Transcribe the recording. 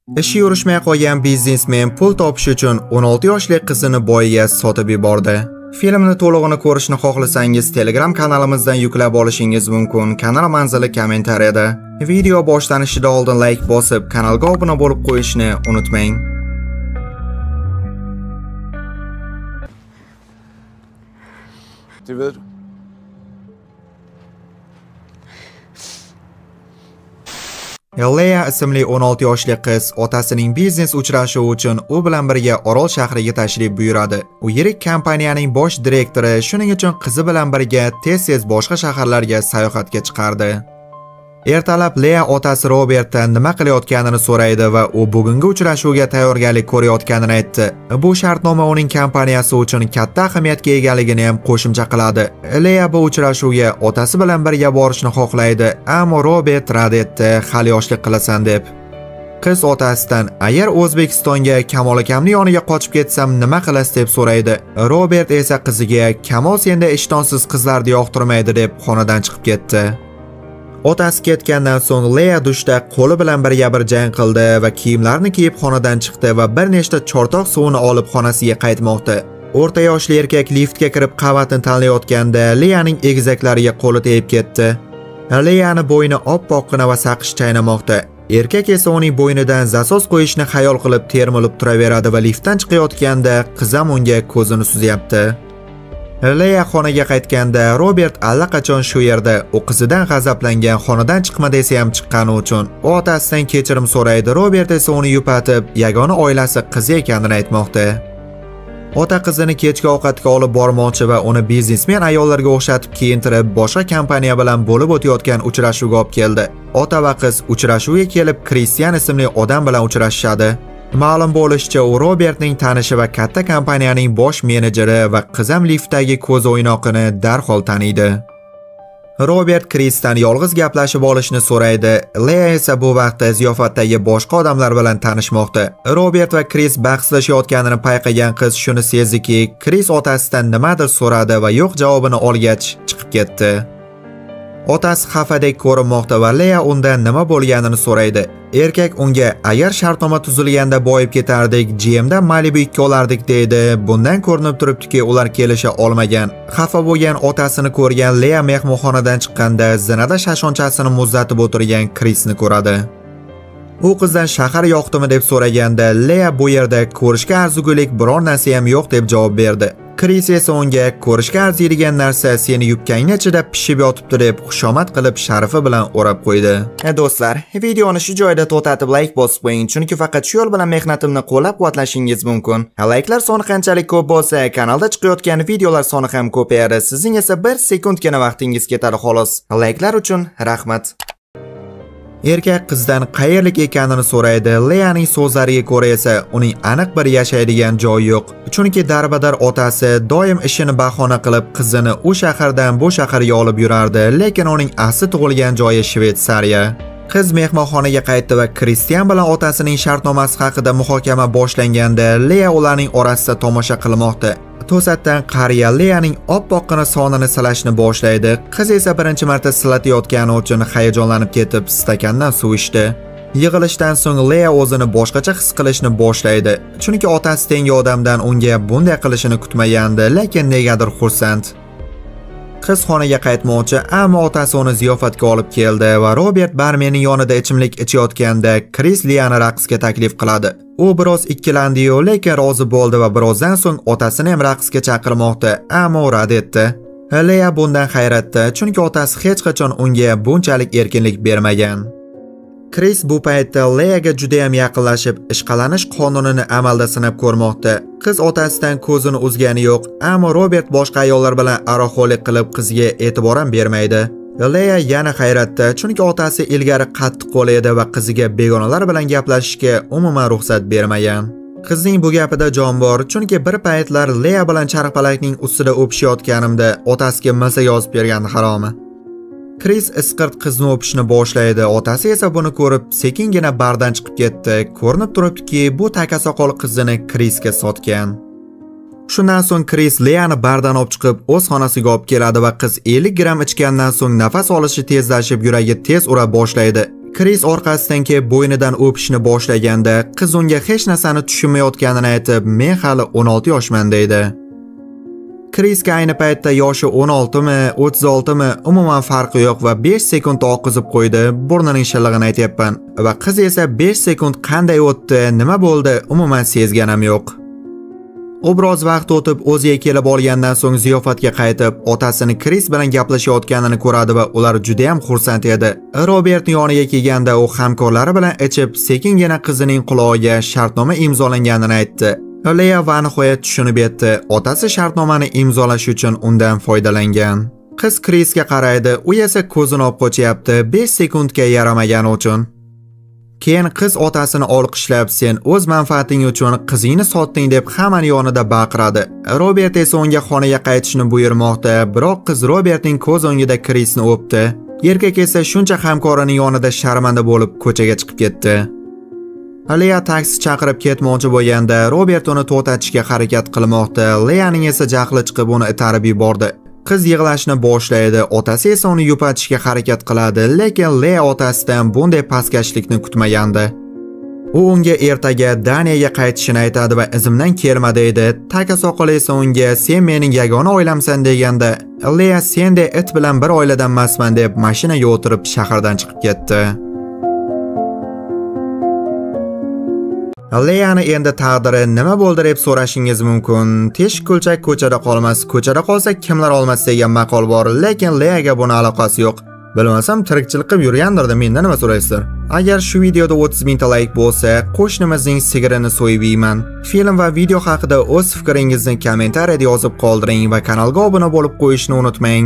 Ishi yurishmay qolgan biznesmen pul topish uchun 16 yoshli qizini boyiga sotib yubordi. Filmni to'lig'ini ko'rishni xohlasangiz Telegram kanalimizdan yuklab olishingiz mumkin. Kanal manzili kommentariyada. Video boshlanishidan oldin like bosib, kanalga obuna bo'lib qo'yishni unutmang. Det ved du. Leya ismli 16 yoshli qiz otasining biznes uchrashuvi uchun u bilan birga Orol shahriga tashrif buyuradi. U yirik kompaniyaning bosh direktori, shuning uchun qizi bilan birga tez-tez boshqa shaharlarga sayohatga chiqardi. Ertalab Leya otasi Robertdan nima qilayotganini so'raydi va u bugungi uchrashuvga tayyorgarlik ko'rayotganini aytdi. Bu shartnoma uning kompaniyasi uchun katta ahamiyatga egaligini ham qo'shimcha qiladi. Leya bu uchrashuvga otasi bilan birga borishni xohlaydi, ammo Robert rad etdi, hali yoshlik qilasan deb. Qiz otasidan agar O'zbekistonga Kamol akamning yoniga qochib ketsam nima qilasiz deb so'raydi. Robert esa qiziga Kamol senda ishtonsiz qizlarni yoqtirmaydi deb xonadan chiqib ketdi. Otasi ketgandan so'ng Leya dushda qo'li bilan birga bir jang qildi va kiyimlarini kiyib xonadan chiqdi va bir nechta chortoq suvini olib xonasiga qaytmoqda. O'rta yoshli erkak liftga kirib qavatni tanlayotganda Leyaning egizaklariga qo'li tegib ketdi. Leyani bo'yni oppoqqina va saqish chaynamoqda. Erkak esa uning bo'ynidan zasos qo'yishni xayol qilib termilib turaveradi va liftdan chiqayotganda qizam unga ko'zini suzyapti. Leya xonaga qaytganda Robert allaqachon shu yerda, u qizidan g'azablangan, xonadan chiqma desa ham chiqqani uchun u otasidan kechirim so'raydi. Robert esa uni yupatib, yagona oilasi qizi ekanini aytmoqda. Ota qizini kechki ovqatga olib bormoqchi va uni biznesmen ayollarga o'xshatib kiyintirib, boshqa kompaniya bilan bo'lib o'tayotgan uchrashuvga olib keldi. Ota va qiz uchrashuvga kelib, Kristian ismli odam bilan uchrashishadi. Ma'lum bo'lishicha, u Robertning tanishi va katta kompaniyaning bosh menejeri va qizam liftdagi ko'z o'ynoqini darhol taniydi. Robert Krisdan yolg'iz gaplashib olishni so'raydi. Leya esa bu vaqtda ziyofatdagi boshqa odamlar bilan tanishmoqda. Robert va Kris bahslashayotganini payqagan qiz shuni sezdiki, Kris otasidan nimadir so'radi va yo'q javobini olgach chiqib ketdi. Otasi xafadek ko'rinmoqda va Leya undan nima bo'lganini so'raydi. Erkak unga agar shartnoma tuzilganda boyib ketardik, GMdan Malibu 2 olardik deydi. Bundan ko'rinib turibdiki, ular kelisha olmagan. Xafa bo'lgan otasini ko'rgan Leya mehmonxonadan chiqqanda zinada shashonchasini muzlatib o'tirgan Krisni ko'radi. U qizdan shahar yoqdimi deb so'raganda Leya bu yerda ko'rishga arzigulik biror narsa ham yo'q deb javob berdi. Kris esa unga ko'rishga arziydigan narsa seni yubkangni ichida pishib yotibdi deb xushomad qilib sharifi bilan o'rab qo'ydi. Do'stlar, videoni shu joyda to'xtatib like bosib qo'ying, chunki faqat shu yo'l bilan mehnatimni qo'llab-quvvatlashingiz mumkin. Likelar soni qanchalik ko'p bo'lsa, kanalda chiqayotgan videolar soni ham ko'payadi. Sizning esa 1 sekundgina vaqtingiz ketadi xolos. Likelar uchun rahmat. Erkak qizdan qayerlik ekanini so'raydi. Leyaning so'zlariga ko'ra esa uning aniq bir yashaydigan joyi yo'q. Chunki darbadar otasi doim ishini bahona qilib qizini u shahardan bu shaharga olib yurardi, lekin uning asli tug'ilgan joyi Shvetsariya. Qiz mehmonxonaga qaytdi va Kristian bilan otasining shartnomasi haqida muhokama boshlanganda Leya ularning orasida tomosha qilmoqda. To'satdan qariya Leyaning oppoqqina sonini silashni boshlaydi. Qiz esa birinchi marta silatayotgani uchun hayajonlanib ketib, stakandan suv ichdi. Yig'ilishdan so'ng Leya o'zini boshqacha his qilishni boshlaydi. Chunki otasi tengi odamdan unga bunday qilishini kutmagandi, lekin negadir xursand. Qiz xonaga qaytmoqchi, ammo otasi uni ziyofatga olib keldi va Robert barmenning yonida ichimlik ichayotganda Kris Leyani raqsga taklif qiladi. U biroz ikkilandi-yu, lekin rozi bo'ldi va birozdan so'ng otasini ham raqsga chaqirmoqda, ammo u rad etdi. Leya bundan hayratda, chunki otasi hech qachon unga bunchalik erkinlik bermagan. Kris bu paytda Leyaga juda ham yaqinlashib, ishqalanish qonunini amalda sinab ko'rmoqda. Qiz otasidan ko'zini uzgani yo'q, ammo Robert boshqa ayollar bilan aroqxo'rlik qilib qizga e'tibor ham bermaydi. Leya yana hayratda, chunki otasi ilgari qattiqqo'l edi va qiziga begonalar bilan gaplashishga umuman ruxsat bermagan. Qizning bu gapida jon bor, chunki bir paytlar Leya bilan charxpalakning ustida o'pishayotganimda otasiga masa yozib bergan haromi. Kris isqirt qizni o'pishni boshlaydi. Otasi esa buni ko'rib sekingina bardan chiqib ketdi. Ko'rinib turibdiki, bu takasoqol qizini Krisga sotgan. Shundan so'ng Kris Leyani bardan olib chiqib o'z xonasiga olib keladi va qiz 50 gramm ichgandan so'ng nafas olishi tezlashib, yuragi tez ura boshlaydi. Kris orqasidan kelib bo'ynidan o'pishni boshlaganda, qiz unga hech narsani tushunmayotganini aytib, "Men hali 16 yoshman" deydi. Krisga ayni paytda yoshi 16 mi, 36 mi, umuman farqi yo'q va 5 sekund oqizib qo'ydi, burnining shillig'ini aytyapman. Va qiz esa 5 sekund qanday o'tdi, nima bo'ldi, umuman sezganim yo'q. U biroz vaqt o'tib o'ziga kelib olgandan so'ng ziyofatga qaytib, otasini Kris bilan gaplashayotganini ko'radi va ular juda ham xursand edi. Robertning yoniga kelganda u hamkorlari bilan ichib, sekingina qizining qulog'iga shartnoma imzolanganini aytdi. Leya va nihoyat tushunib yetdi. Otasi shartnomani imzolash uchun undan foydalangan. Qiz Krisga qaraydi, u esa ko'zini olib qochyapti 5 sekundga yaramagani uchun. Keyin qiz otasini olqishlab, "Sen o'z manfaating uchun qizingni sotding" deb hammani yonida baqiradi. Robert esa unga xonaga qaytishni buyurmoqda, biroq qiz Robertning ko'z o'ngida Krisni o'pdi. Erkak esa shuncha hamkorining yonida sharmanda bo'lib ko'chaga chiqib ketdi. Leya taksi chaqirib ketmoqchi bo'lganda, Robert uni to'xtatishga harakat qilmoqda. Leyaning esa jahli chiqib uni itarib yubordi. Qiz yig'lashni boshlaydi, otasi esa uni yupatishga harakat qiladi, lekin Leya otasidan bunday pastkashlikni kutmagandi. U unga ertaga Daniyaga qaytishini aytadi va izimdan kelma deydi. Taka soqol esa unga "Sen mening yagona oilamsan" deganda, Leya "Sendek it bilan bir oiladan emasman" deb mashinaga o'tirib shahardan chiqib ketdi. Leyani endi taqdiri nima bo'ldi deb so'rashingiz mumkin. Teshik kulchak ko'chada qolmas, ko'chada qolsa kimlar olmas degan maqol bor, lekin Leyaga buni aloqasi yo'q. Bilmasam tirikchilik qilib yurgandir-da, mendan nima so'raysizlar? Agar shu videoda 30 mingta like bo'lsa, qo'shnimizning sigirini so'yib yeyman. Film va video haqida o'z fikringizni kommentariyada yozib qoldiring va kanalga obuna bo'lib qo'yishni unutmang.